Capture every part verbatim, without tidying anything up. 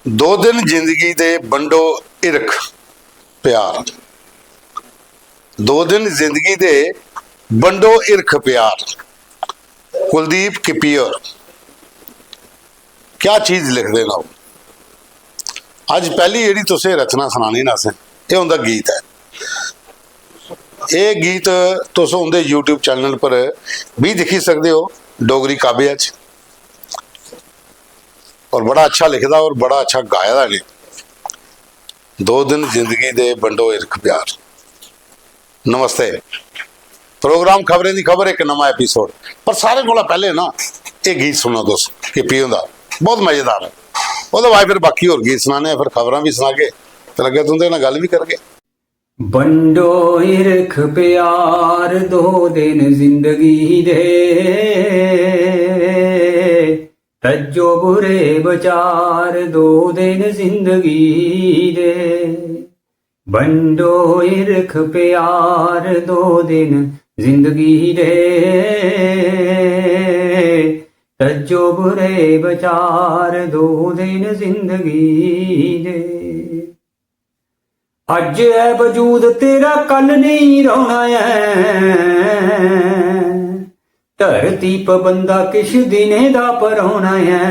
दो दिन जिंदगी दे बंडो हिरख प्यार। दो दिन जिंदगी दे बंडो हिरख प्यार। कुलदीप किप्पी होर क्या चीज लिखदे न ओह्। अज्ज पैह्ली जेह्ड़ी तुसें रचना सनानी ना असें, एह् उं'दा गीत ऐ। एह् गीत तुस उं'दे YouTube चैनल पर बी दिक्खी सकदे ओ, डोगरी काव्य च। और बड़ा अच्छा लिखे दा और बड़ा अच्छा गाए दा इ'नें। दो दिन जिंदगी दे बंडो हिरख प्यार। नमस्ते। प्रोग्राम खबरें दी खबर, इक नमां एपिसोड। पर सारें कोला पैह्ले ना, एह् गीत सुनो तुस, किप्पी हुंदा, बहुत मजेदार ऐ। ओह्दे बाद फिर बाकी होर गीत सनाने आं, फिर खबरां बी सनागे, फिर अग्गें तुं'दे कन्नै गल्ल बी करगे। बंडो हिरख प्यार दो दिन जिंदगी दे, तज्जो बुरे बचार दो दिन जिंदगी दे। बंडो हिरख प्यार दो दिन जिंदगी दे, तज्जो बुरे बचार दो दिन जिंदगी दे। अज्ज ऐ वजूद तेरा, कल नेईं रौह्ना ऐ। धरती पर बंदा किश दिनें दा परौह्ना ऐ।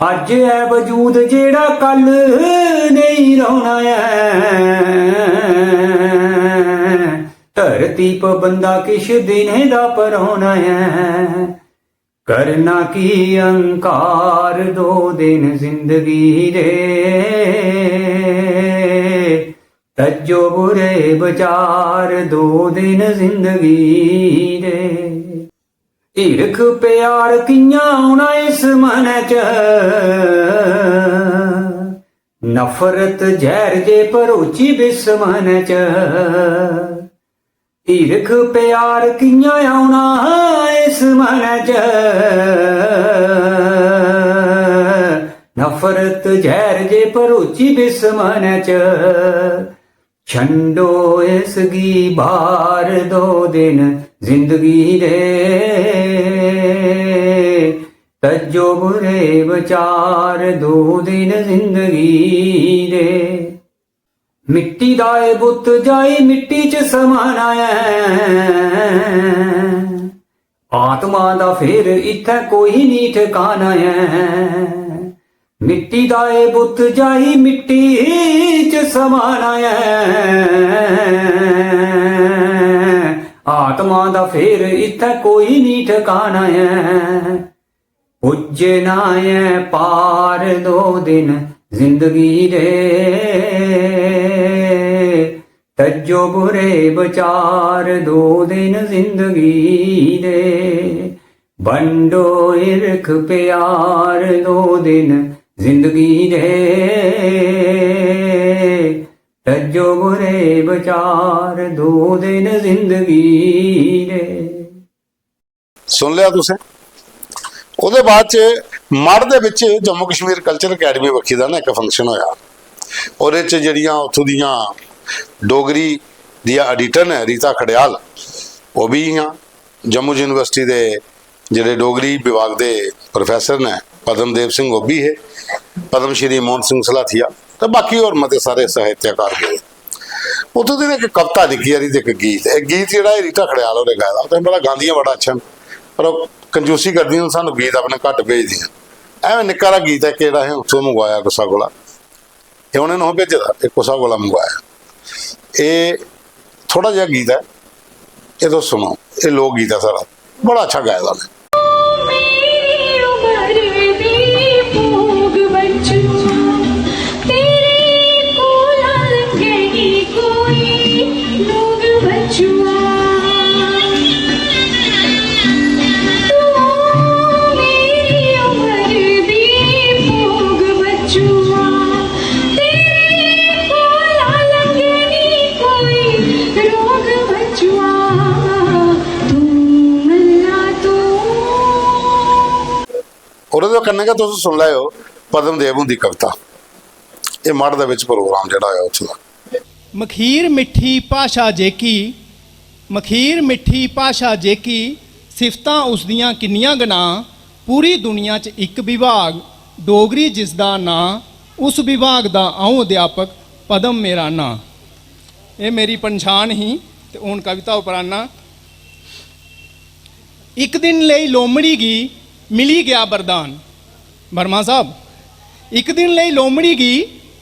अज्ज ऐ वजूद जेह्ड़ा, कल नेईं रौह्ना ऐ। धरती पर बंदा किश दिनें दा परौह्ना ऐ। करना की अहंकार दो दिन जिंदगी दे, तज्जो बुरे बचार दो दिन जिंदगी दे। हिरख प्यार कि'यां औना इस मनै च, नफरत जैह्र जे भरोची बिस मनै च। हिरख प्यार कि'यां औना इस मनै च, नफरत जैह्र जे भरोची बिस मनै च। छंडो इसगी बार दो दिन जिंदगी दे, तज्जो बुरे बचार दो दिन जिंदगी दे। मिट्टी दा एह् बुत्त जाई मिट्टी च समाना ऐ। आत्मा दा फेर इत्थै कोई निं ठकाना ऐ। मिट्टी दा एह् बुत्त जाई मिट्टी च समाना ऐ। आत्मा दा फेर इत्थै कोई निं ठकाना ऐ। पुज्जना ऐ पार दो दिन जिंदगी दे, तज्जो बुरे बचार दो दिन जिंदगी दे। बंडो हिरख प्यार दो दिन जिंदगी दे, तज्जो बुरे बचार दो दिन जिंदगी दे। सुन लिया तुसें। ओह्दे बाद च मढ़ दे बिच जम्मू कश्मीर कल्चर अकैडमी बक्खी दा ना इक फंक्शन होया। ओह्दे च जेह्ड़ियां उत्थूं दियां डोगरी दियां एडिटर न रीता खड़ेयाल, ओह् बी हियां। जम्मू यूनिवर्सिटी दे जेह्ड़े डोगरी विभाग दे प्रोफेसर न पद्मदेव सिंह, ओह् बी हे, पद्म श्री मोहन सिंह सलाथिया, ते बाकी होर मते सारे साहित्यकार गेदे। उत्थूं दी इक कविता निक्की हारी ते इक गीत, इक गीत जेह्ड़ा एह् रीता खड़ेयाल होरें गाए दा, उत्थें बड़ा गांदियां बड़ा अच्छा न, पर ओह् कंजूसी करदियां न, सानूं गीत अपने घट्ट भेजदियां। ऐवें निक्का हारा गीत ऐ, इक जेह्ड़ा असें उत्थूं मंगवाया कुसै कोला, एह् उ'नें नोह भेजे दा, एह् कुसै कोला मंगवाया। एह् थोह्ड़ा जेहा गीत ऐ, एह् तुस सुनो, एह् लोक गीत ऐ साढ़ा, बड़ा अच्छा गाए दा उ'नें। मेरी उम्र दी भोग बच्चुआ, तेरे कोला लंघे नी कोई लोग बच्चुआ। तू मेरी उम्र दी भोग बच्चुआ, तेरे कोला लंघे नी कोई रोग बच्चुआ, तू मल्ला तू। और ओह्दे कन्नै गै तुस सुन लैओ पद्मदेव हुंदी कविता। एह् मढ़ दे बिच प्रोग्राम जेह्ड़ा होया उत्थूं दा। मखीर मिट्ठी भाशा जेह्की, मखीर मिट्ठी भाशा जेह्की, सिफतां उसदियां किन्नियां गनां, पूरी दुनिया च इक विभाग, डोगरी जिसदा नांऽ, उस विभाग दा अ'ऊं अध्यापक, पद्म मेरा नांऽ। एह् मेरी पंछान ही ते हून कविता उप्पर आना। इक दिन लेई लोमड़ी गी मिली गेआ वरदान। वर्मा साहब, इक दिन लेई लोमड़ी गी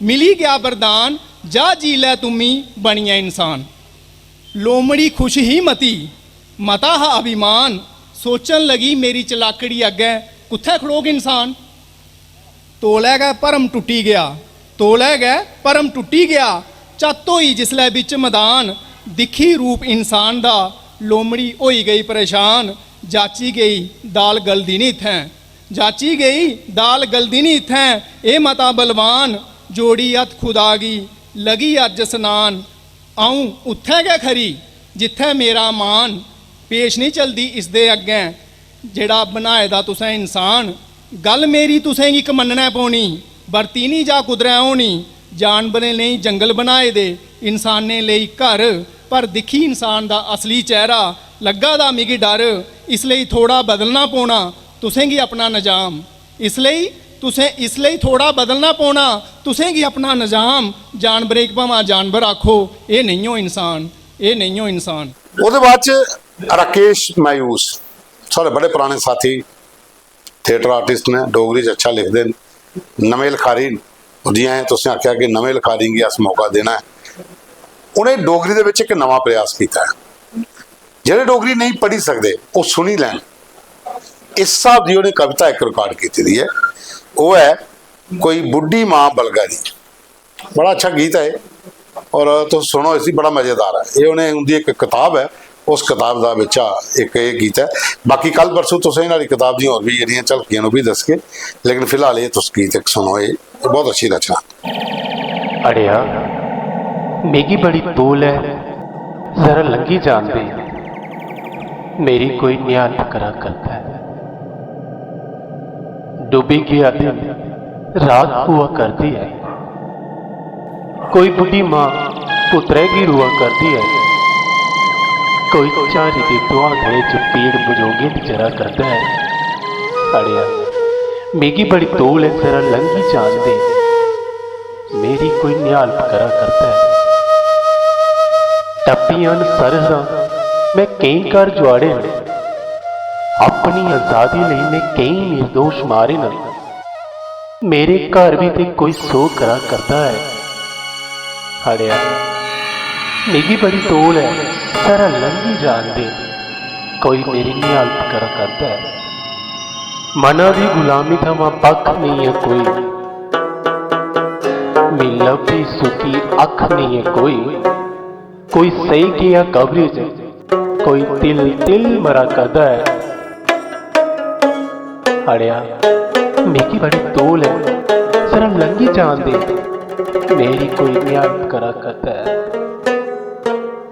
मिली गेआ वरदान, जा जी लै तुम्मी बनियै इंसान। लोमड़ी खुश ही मती, मता हा अभिमान, सोचन लगी मेरी चलाकड़ी अग्गें कुत्थै खड़ोग इंसान। तौले गै भरम टुट्टी गेआ, तौले गै भरम टुट्टी गेआ। झत्त होई जिसलै बिच मदान, दिक्खी रूप इंसान दा, लोमड़ी होई गेई परेशान। जाची गेई दाल गलदी निं इत्थें, जाची गेई दाल गलदी निं इत्थें। एह् मता बलवान, जोड़ी हत्थ खुदा गी, लगी अज्ज सनान। अ'ऊं उत्थै गै खरी जित्थै मेरा मान। पेश निं चलदी इसदे अग्गें, जेह्ड़ा बनाए दा तुसें इंसान। गल्ल मेरी तुसें गी इक मन्नना पौनी, बरती निं जा कुदरै होनी। जानवरें लेई जंगल बनाए दे, इंसानें लेई घर, पर दिक्खी इंसान दा असली चेहरा, लग्गा दा मिगी डर। इसलेई थोह्ड़ा बदलना पौना तुसें गी अपना नजाम। इसलेई तुसें, इसलेई थोह्ड़ा बदलना पौना तुसें गी अपना नजाम। जानवरें गी भामें जानवर आखो, एह् नेईं ओ इंसान, एह् नेईं ओ इंसान। ओह्दे बाद च राकेश मायूस, साढ़े बड़े पराने साथी, थिएटर आर्टिस्ट न, डोगरी च अच्छा लिखदे न, नमें लखारी न। और जि'यां तुसें आखेआ कि नमें लखारियें गी अस मौका देना ऐ, उ'नें डोगरी दे बिच इक नमां प्रयास कीता ऐ। जेह्ड़े डोगरी नेईं पढ़ी सकदे, ओह् सुनी लैन। इस स्हाब दी उ'नें कविता इक रिकार्ड कीती दी ऐ, ओह् ऐ कोई बुड्ढी मां बलगा दी। बड़ा अच्छा गीत ऐ एह्, और तुस सुनो इसी, बड़ा मजेदार ऐ। एह् उ'नें, उं'दी इक कताब ऐ, उस कताब दा बिच्चा इक एह् गीत ऐ। बाकी कल परसों तुसें न्हाड़ी कताब दियां होर बी जेह्ड़ियां झलकियां न, ओह् बी दसगे, लेकिन फिलहाल एह् तुस गीत इक सुनो, एह् बहुत अच्छी रचना। अड़ेआ, मिगी बड़ी तौल ऐ, जरा लंघी जान दे, मेरी कोई निहालप करा करदा ऐ। डुब्बी गेआ दिन, रात होआ करदी ऐ। कोई बुड्ढी मां पुत्तरै गी रोआ करदी ऐ। कोई झारी दे धुआंधड़े च पीड़ बजोगे दी जरा करदा ऐ। अड़ेआ, मिगी बड़ी तौल ऐ, जरा लंघी जान दे, मेरी कोई निहालप करा करदा ऐ। टप्पियां न सरहदां, में केईं घर जुआड़े न। अपनी अजादी लेई में केईं निर्दोश मारे न। मेरे घर बी ते कोई सोह् करा करदा ऐ। अड़ेआ, मिगी बड़ी तौल ऐ, जरा लंघी जान दे, कोई मेरी निहालप करा करदा ऐ। मना दी गुलामी थमां बक्ख नेईं ऐ कोई, मी लभदी सुक्की अक्ख नेईं ऐ कोई। कोई सेई गेआ कब्री च, कोई तिल तिल मरा करदा ऐ। अड़ेआ, मिगी बड़ी तौल ऐ, जरा लंघी जान दे, मेरी कोई निहालप करा करदा ऐ।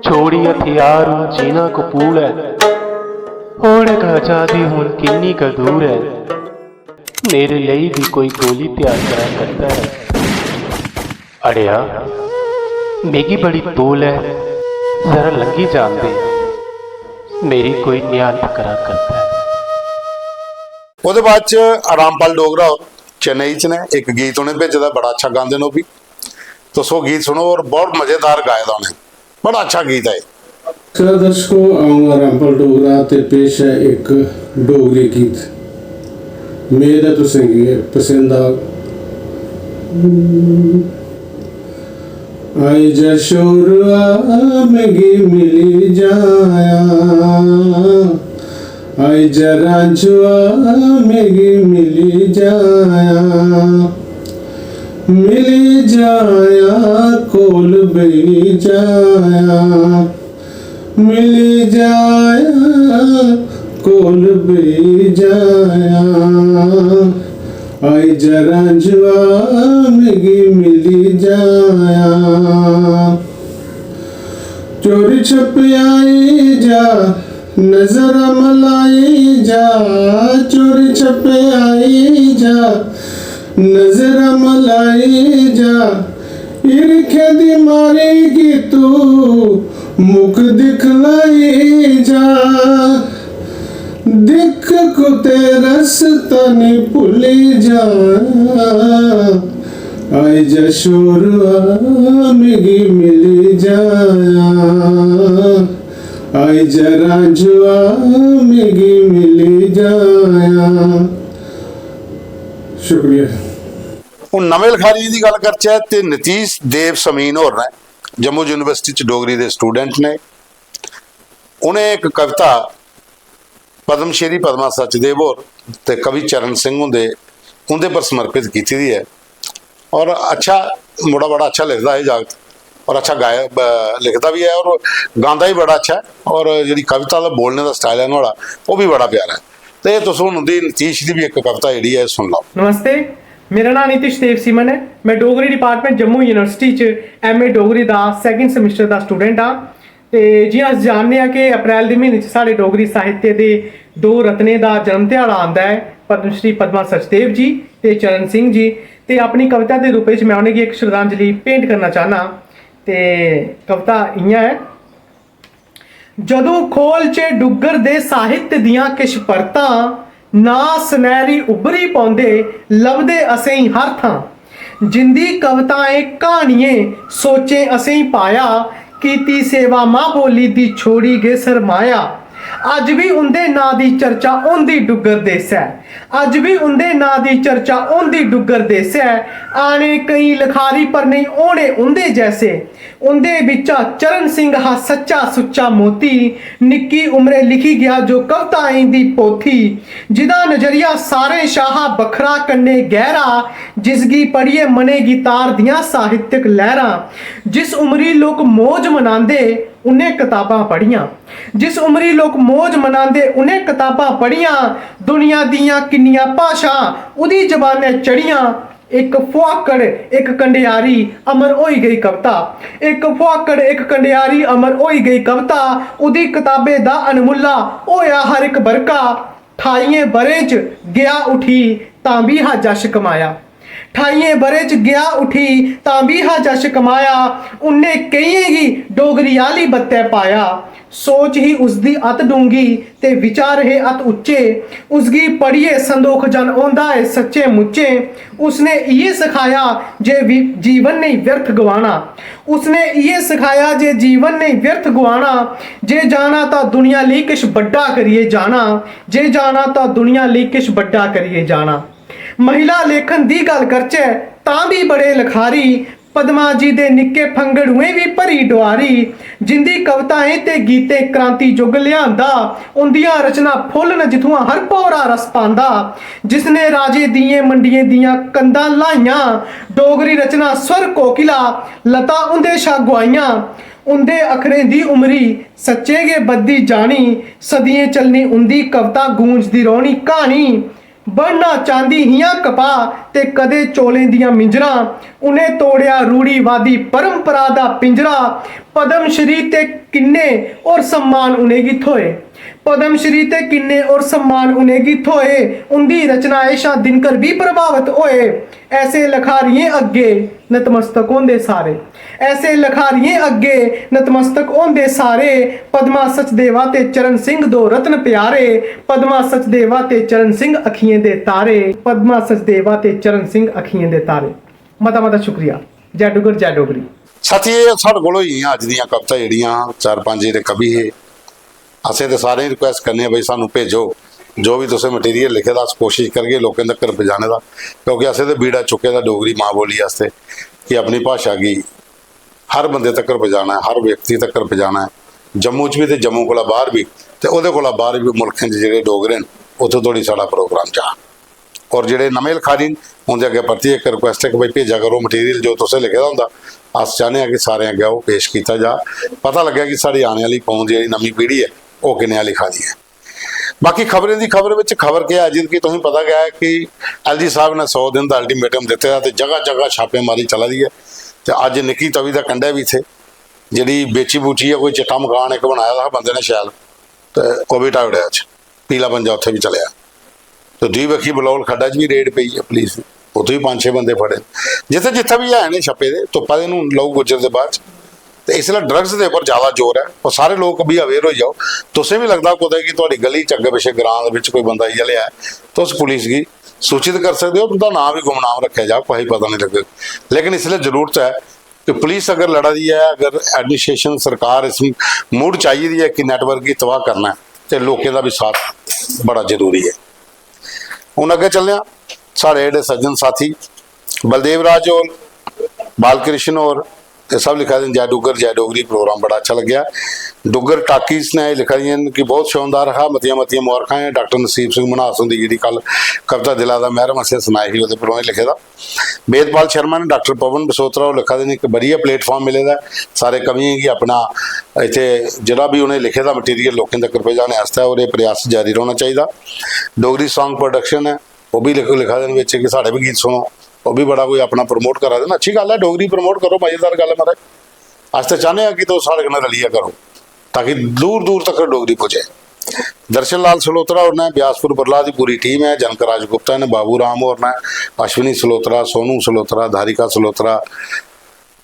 छोड़ी हथियार हून जीना कपूल ऐ, ओड़क आजादी हून किन्नी क दूर ऐ, मेरे लेई बी कोई गोली त्यार करा करदा ऐ। अड़ेआ, मिगी बड़ी तौल ऐ, जरा लंघी जान दे, मेरी कोई निहालप करा करदा ऐ। ओह्दे बाद च रामपाल डोगरा होर चेन्नई च न, इक गीत उ'नें भेजे दा, बड़ा अच्छा गांदे न ओह् बी। तुस ओह् गीत सुनो और बहुत मजेदार गाए दा उ'नें, बड़ा अच्छा गीत ऐ। नमस्कार दर्शकों, अ'ऊं रामपाल डोगरा ते पेश ऐ इक डोगरी गीत। मेद ऐ तुसें गी पसंद आग। आई जा शोरुआ मिगी मिली जाया, आई जा रांझुआ मिगी मिली जाया, मिली जाया कोल बेही जाया, मिली जाया कोल बेही जाया, आई जा रांझुआ मिगी मिली जाया। चोरी छप्पे आई जा, नजर मलाई जा, चोरी छप्पे आई जा, नजर मलाई जा, हिरखै दी मारी गी तू मुख दिखलाई जा। दिक्ख कुतै रस्ता निं भुल्ली जां, आई जा छोरुआ मिगी मिली जां, आई जा रांझुआ मिगी मिली जां। शुक्रिया। हून नमें लखारियें दी गल्ल करचै ते नतीश देव समीन होर न, जम्मू यूनिवर्सिटी च डोगरी दे स्टूडेंट ने। उ'नें इक कविता पद्मश्री पद्मा सचदेव होर ते कवि चरण सिंह हुंदे उं'दे पर समर्पित कीती दी ऐ। और अच्छा, मुड़ा बड़ा अच्छा लिखदा एह् जागत, और अच्छा गाय लिखदा बी ऐ और गांदा बी बड़ा अच्छा ऐ। और जेह्ड़ी कविता दा बोलने दा स्टाइल ऐ नुहाड़ा, ओह् बी बड़ा प्यारा ऐ। ते तुस हून उं'दी नतीश दी बी इक कविता जेह्ड़ी ऐ सुन लैओ। नमस्ते, मेरा नांऽ नीतिश देव सीमन ऐ। में डोगरी डिपार्टमेंट जम्मू यूनिवर्सिटी च एमए डोगरी दा सैकंड सेमेस्टर दा स्टूडेंट आं। ते जि'यां अस जानने आं कि अप्रैल दे म्हीने च साढ़े डोगरी साहित्य दे दो रत्नें दा जन्म ध्याड़ा आंदा ऐ, पद्मश्री पद्मा सचदेव जी ते चरण सिंह जी। ते अपनी कविता दे रूपै च में उ'नेंगी इक श्रद्धांजलि भेंट करना चाह्न्नां। ते कविता इ'यां ऐ। जदूं खोल च डुग्गर दे साहित्य दियां किश परतां, नांऽ सनैह्री उब्भरी पौंदे, लभदे असेंई हर थां। जिं'दी कविताएं, क्हानियें, सोचें असेंई पाया, कीती सेवा मां बोली दी छोड़ी गे सरमाया। अज्ज बी उं'दे नांऽ दी चर्चा होंदी डुग्गर देसै, अज्ज बी उं'दे नांऽ दी चर्चा होंदी डुग्गर देसै। आने केईं लखारी पर नेईं होने उं'दे जैसे। उं'दे बिच्चा चरण सिंह हा सच्चा सुच्चा मोती। निक्की उमरे लिखी गेआ जो कविताएं दी पोथी, जि'दा नजरिया सारें शा हा बक्खरा कन्नै गैह्रा, जिसगी पढ़ियै मनै गी तारदियां साहित्यक लैह्रां। जिस उमरी लोक मौज मनांदे, उ'नें कताबां पढ़ियां। जिस उमरी लोक मौज मनांदे, उ'नें कताबां पढ़ियां। दुनिया दियां किन्नियां भाशां उ'दी जबानै चढ़ियां। इक फुहाकड़, इक कंडेआरी, अमर होई गेई कविता। इक फुहाकड़, इक कंडेआरी, अमर होई गेई कविता। उ'दी कताबें दा अनमुल्ला होआ हर इक बरका। ठाइयें ब'रें च गेआ उठी, तां बी हा जश कमाया। ठाइयें ब'रें च गेआ उठी, तां बी हा जश कमाया। उ'न्नै केइयें गी डोगरी आह्ली बत्तै पाया। सोच ही उसदी अत डूंगी ते विचार हे अत उच्चे। उसगी पढ़ियै संदोख जन होंदा ऐ सच्चें मुच्चें। उसने इ'यै सखाया जे वि-, जीवन नेईं व्यर्थ गवाना। उसने इ'यै सखाया जे जीवन नेईं व्यर्थ गवाना। जे जाना तां दुनिया लेई किश बड्डा करियै जाना। जे जाना तां दुनिया लेई किश बड्डा करियै जाना। महिला लेखन दी गल्ल करचै तां बी बड़े लखारी। पद्मा जी दे निक्के फंगड़ुएं बी भरी डोआरी। जिं'दी कविताएं ते गीतें क्रांति युग लेआंदा। उं'दियां रचनां फुल्ल न जित्थुआं हर भौरा रस पांदा। जिसने राजे दियें मंडियें दियां कंधां ल्हाइयां। डोगरी रचना स्वर कोकिला लता उं'दे शा गुआइयां। उं'दे अक्खरें दी उमरी सच्चें गै बधदी जानी। सदियें चलनी उं'दी कविता गूंजदी रौह्नी क्हानी। ब'न्ना चांह्दी हियां कपाह् ते कदें चौलें दियां मिंजरां। उ'नें तोड़ेआ रूढ़ीवादी परंपरा दा पिंजरा। पद्म श्री ते किन्ने होर सम्मान उ'नेंगी थ्होए। पद्म श्री ते किन्ने होर सम्मान उ'नेंगी थ्होए। उं'दी रचनाएं शा दिनकर बी प्रभावत होए। ऐसे लखारियें अग्गे नतमस्तक होंदे सारे। ऐसे लखारियें अग्गे नतमस्तक होंदे सारे। पद्मा सचदेवा ते चरण सिंह दो रत्न प्यारे। पद्मा सचदेवा ते चरण सिंह अखियें दे तारे। पद्मा सचदेवा ते चरण सिंह अखियें दे तारे। मता मता शुक्रिया। जय डुग्गर, जय डोगरी। साथियो, एह् साढ़े कोल होई गेइयां अज्ज दियां कविता जेह्ड़ियां चार पंज जेह्ड़े कवि हे। असें ते सारें गी रिक्वेस्ट करने आं भाई सानू भेजो, जो बी तुसें मटीरियल लिखे दा अस कोशिश करगे लोकें तक्कर पजाने दा, क्योंकि असें ते बीड़ा चुक्के दा डोगरी मां बोली आस्तै कि अपनी भाशा गी हर बंदे तक्कर पजाना ऐ, हर व्यक्ति तक्कर पजाना ऐ, जम्मू च बी ते जम्मू कोला बाह्र बी, ते ओह्दे कोला बाह्र बी मुल्खें च जेह्ड़े डोगरे न उत्थूं धोड़ी साढ़ा प्रोग्राम जा। और जेह्ड़े नमें लखारी न उं'दे अग्गें परतियै इक रिक्वेस्ट ऐ कि भाई भेजा करो मटीरियल जो तुसें लिखे दा होंदा, अस चाह्न्ने आं कि सारें अग्गें ओह् पेश कीता जा, पता लग्गै कि साढ़ी आने आह्ली पौंद जेह्ड़ी नमीं पीढ़ी ऐ ओह् किन्ने आह्ली खानी ऐ। बाकी खबरें दी खबर बिच खबर केह् ऐ, जिंदगी तुसें पता गै ऐ कि एलजी साहब ने सौ दिन दा अल्टीमेटम दित्ते दा ते जगह जगह छापेमारी चला दी ऐ। ते अज्ज निक्की तवी दा कंढै बी इत्थै जेह्ड़ी बेची बूचियै कोई चिट्टा मकान इक बनाए दा हा बंदे ने शैल, ते ओह् बी ढाई ओड़ेआ अज्ज। पीला पंजा उत्थै बी चलेआ। ते दूई बक्खी बलौल खड्डा च बी रेड पेई ऐ पुलिस दी, उत्थै बी पंज छे बंदे फड़े। जित्थै जित्थै बी हैन छप्पे दे, तुप्पा दे न हून लोक गुज्जर दे बाद च। ते इसलै ड्रग्स दे उप्पर ज्यादा जोर ऐ। और सारे लोक बी अवेयर होई जाओ। तुसें बी लगदा कुतै कि थुआढ़ी गली च अग्गें पिच्छें ग्रां दे बिच कोई बंदा इ'यै लेआ ऐ, तुस पुलिस गी सूचित करी सकदे ओ, तुं'दा नांऽ बी गुमनाम रक्खेआ जाग, कुसै गी पता नेईं लग्गग। लेकिन इसलै जरूरत ऐ कि पुलिस अगर लड़ा दी ऐ, अगर एडमिनिस्ट्रेशन, सरकार इस मूड च आई दी ऐ कि नैटवर्क गी तबाह करना ऐ, ते लोकें दा बी साथ बड़ा जरूरी ऐ। हून अग्गें चलने आं, साढ़े जेह्ड़े सज्जन साथी बलदेव राज होर, बालकृष्ण होर, एह् सब लिखा दे न, "जय डुग्गर, जय डोगरी, प्रोग्राम बड़ा अच्छा लग्गेआ।" डुग्गर टाकीज ने एह् लिखा दियां न कि "बहुत शानदार हा, मतियां मतियां मुबारखां ऐ।" डाक्टर नसीब सिंह मन्हास हुंदी जेह्ड़ी कल कविता दिला दा मैह्रम असें सनाई ही, ओह्दे पर उ'नें लिखे दा। वेदपाल शर्मा ने, डाक्टर पवन बसोत्रा होर लिखा दे न, "इक बढ़िया प्लेटफार्म मिले दा ऐ सारे कवियें गी अपना, इत्थै जेह्ड़ा बी उ'नें लिखे दा मटीरियल लोकें तगर पजाने आस्तै, और एह् प्रयास जारी रौह्ना चाहिदा।" डोगरी सांग प्रोडक्शन ऐ, ओह् बी लिख-, लिखा दे न बिच कि "साढ़े बी गीत सुनो।" ओह् बी बड़ा कोई अपना प्रमोट करा दे न। अच्छी गल्ल ऐ, डोगरी प्रमोट करो, मजेदार गल्ल ऐ महाराज। अस ते चाह्न्ने आं कि तुस साढ़े कन्नै रलियै करो, ताकि दूर दूर तक डोगरी पुज्जे। दर्शन लाल सलोत्रा होर ने, ब्यासपुर बरला दी पूरी टीम ऐ, जनक राज गुप्ता ने, बाबू राम होर ने, अश्विनी सलोत्रा, सोनू सलोत्रा, धारिका सलोत्रा,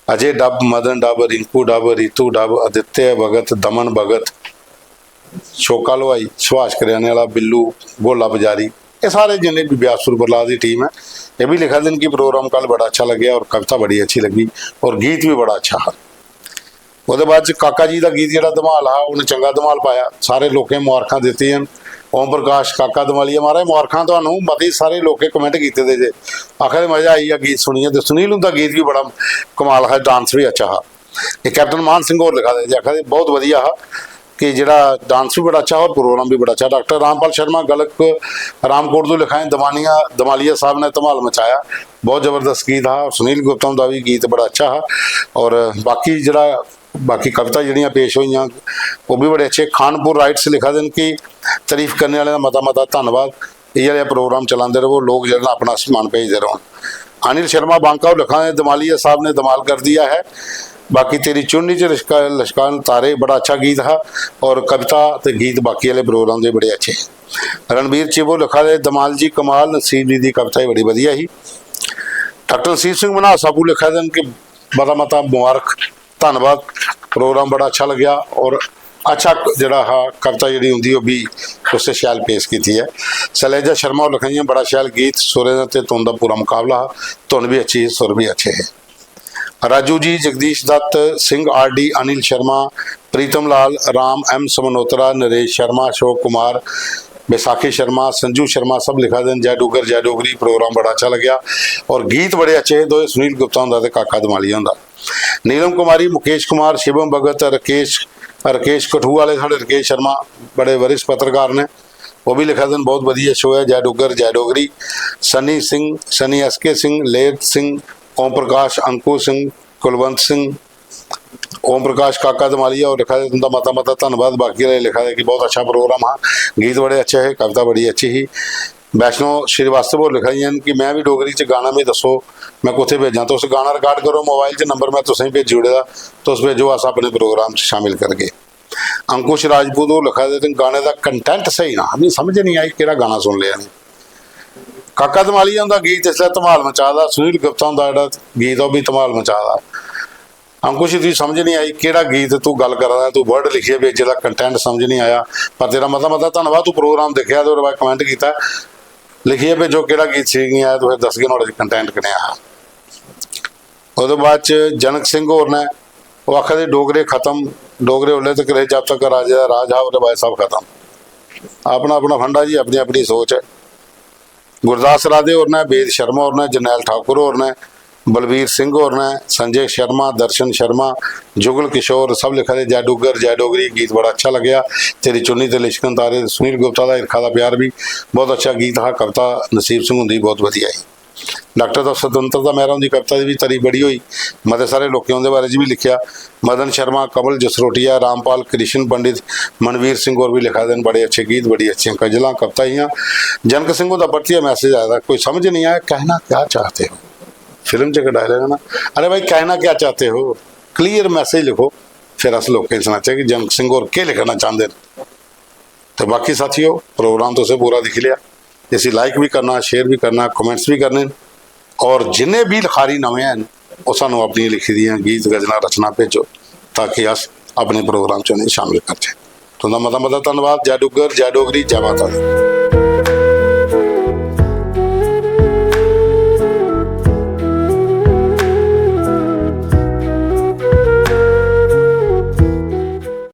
अजय डब, मदन डब, रिंकू डब, रितु डब, आदित्य भगत, दमन भगत, शोका लोहाई, सुभाष करियाने वाला, बिल्लू, भोला पुजारी, एह् सारे जिन्ने बी ब्यासपुर बरला दी टीम ऐ, एह् बी लिखा दे न कि प्रोग्राम कल बड़ा अच्छा लग्गेआ और कविता बड़ी अच्छी लग्गी और गीत बी बड़ा अच्छा हा। ओह्दे बाद च काका जी दा गीत जेह्ड़ा धमाल हा, उ'नें चंगा धमाल पाया, सारे लोकें मुबारखां दित्तियां न। ओम प्रकाश काका धमालिया, महाराज, मुबारखां तुहानू, मते सारे लोकें कमेंट कीते दे जे, आखा दे मजा आई गेआ गीत सुनियै। ते सुनील हुंदा गीत बी बड़ा कमाल हा, डांस बी अच्छा हा। एह् कैप्टन मान सिंह होर लिखा दे जे, आखा दे बहुत वधिया हा कि जेह्ड़ा डांस बी बड़ा अच्छा हा और प्रोग्राम बी बड़ा अच्छा। डाक्टर रामपाल शर्मा गलक रामकोट तों लिखा दे, दमानिया, दमालिया साहब ने धमाल मचाया, बहुत जबरदस्त गीत हा। सुनील गुप्ता हुंदा बी गीत बड़ा अच्छा हा। और बाकी जेह्ड़ा, बाकी कविता जेह्ड़ियां पेश होइयां, ओह् बी बड़े अच्छे। खानपुर राइट्स लिखा दे न कि "तारीफ करने आह्लें दा मता मता धन्नवाद, इ'यै जेहा प्रोग्राम चलांदे र'वो, लोक जेह्ड़े न अपना समान भेजदे रौह्न।" अनिल शर्मा बांका होर लिखा दे, "दमालिया साहब ने धमाल कर दिया है, बाकी तेरी चुन्नी च लिशका-, लशकान तारे, बड़ा अच्छा गीत हा, और कविता ते गीत बाकी आह्ले प्रोग्राम दे बड़े अच्छे हे।" रणबीर चिब होर लिखा दे, "धमाल जी कमाल, नसीब जी दी कविता ही बड़ी वधिया ही।" डाक्टर नसीब सिंह मन्हास आपूं लिखा दे न कि "मता मता मुबारक, धन्नवाद, प्रोग्राम बड़ा अच्छा लग्गेआ।" और अच्छा जेह्ड़ा हा, कविता जेह्ड़ी उं'दी, ओह् बी तुसें शैल पेश कीती ऐ। सैलेजा शर्मा होर लिखा दियां, "बड़ा शैल गीत, सुरें दा ते धुन दा पूरा मकाबला हा, धुन बी अच्छी ही, सुर बी अच्छे हे।" राजू जी, जगदीश दत्त, सिंह आर डी, अनिल शर्मा, प्रीतम लाल, राम एम समनोत्रा, नरेश शर्मा, अशोक कुमार, बैसाखी शर्मा, संजू शर्मा, सब लिखा दे न, "जय डुग्गर, जय डोगरी, प्रोग्राम बड़ा अच्छा लग्गेआ और गीत बड़े अच्छे हे दोए सुनील गुप्ता हुंदा ते काका दमालिया हुंदा।" नीलम कुमारी, मुकेश कुमार, शिवम भगत, राकेश, राकेश कठुआ आह्ले साढ़े राकेश शर्मा बड़े वरिष्ठ पत्रकार ने, ओह् बी लिखा दे न, "बहुत बधिया शो ऐ, जय डुग्गर, जय डोगरी।" सनी सिंह, सनी एस के सिंह, लेत सिंह, ओम प्रकाश, अंकुर सिंह, कुलवंत सिंह, ओम प्रकाश काका दमालिया होर लिखा दे, "तुं'दा मता मता धन्नवाद।" बाकी आह्ले लिखा दे कि "बहुत अच्छा प्रोग्राम हा, गीत बड़े अच्छे हे, कविता बड़ी अच्छी ही।" वैष्णो श्रीवास्तव होर लिखा दियां न कि "में बी डोगरी च गाना मी दस्सो, में कुत्थै भेजां?" तुस गाना रिकार्ड करो, मोबाइल च नंबर में तुसें गी भेजी ओड़े दा, तुस भेजो, अस अपने प्रोग्राम च शामिल करगे। अंकुश राजपूत होर लिखा दे, "ते गाने दा कंटेंट स्हेई ना, मी समझ नहीं आई केह्ड़ा गाना सुन लेआ इ'नें।" काका धमालिया हुंदा गीत इसलै धमाल मचा दा, सुनील गुप्ता हुंदा जेह्ड़ा गीत ऐ, ओह् बी धमाल मचा दा। अंकुश, तुगी समझ नहीं आई केह्ड़ा गीत तू गल्ल करा दा ऐ, तू वर्ड लिखियै भेजे दा, कंटेंट समझ नहीं आया, पर तेरा मता मता धन्नवाद, तू प्रोग्राम दिक्खेआ ते ओह्दे बाद कमेंट कीता। लिखियै भेजो केह्ड़ा गीत ठीक नहीं आया, ते फिर दसगे नुहाड़े च कंटेंट कनेहा हा। ओह्दे बाद च जनक सिंह होर ने, ओह् आखा दे, "डोगरे खत्म, डोगरे उसलै तक रेह् जब तक राजे दा राज हा, ओह्दे बाद सब खत्म।" अपना अपना फंडा जी, अपनी अपनी सोच ऐ। गुरदास राधे होर ने, वेद शर्मा होर ने, जरनैल ठाकुर होर ने, बलबीर सिंह होर ने, संजय शर्मा, दर्शन शर्मा, जुगल किशोर, सब लिखा दे, "जय डुग्गर, जय डोगरी, गीत बड़ा अच्छा लग्गेआ, तेरी चुन्नी ते लिश्कन तारे।" सुनील गुप्ता दा हिरखा दा प्यार बी बहुत अच्छा गीत हा, कविता नसीब सिंह हुंदी बहुत वधिया ही। डाक्टर दा स्वतंत्रता मेहरा हुंदी कविता दी बी तारीफ बड़ी होई, मते सारे लोकें उं'दे बारे च बी लिखेआ। मदन शर्मा, कमल जसरोटिया, रामपाल, कृष्ण पंडित, मनवीर सिंह होर बी लिखा दे न, "बड़े अच्छे गीत, बड़ी अच्छियां गजलां, कविता हियां।" जनक सिंह हुंदा परतियै मैसेज आए दा, "कोई समझ नहीं आया, कहना क्या चाहते हो?" फिल्म च इक डायलॉग है ना, "अरे भाई, कहना क्या चाहते हो, क्लियर मैसेज लिखो, फिर अस लोकें गी सनाचै कि जनक सिंह होर केह् लिखना चांह्दे न।" ते बाकी साथियो, प्रोग्राम तुसें पूरा दिक्खी लेआ, इसी लाइक बी करना, शेयर बी करना, कमेंट्स बी करने न। और जिन्ने बी लखारी नमें हैन, ओह् सानूं अपनियां लिखी दियां गीत गजलां रचना भेजो, ताकि अस अपने प्रोग्राम च उ'नेंगी शामिल करचै। तुं'दा मता मता धन्नवाद। जय डुग्गर, जय डोगरी, जय माता दी।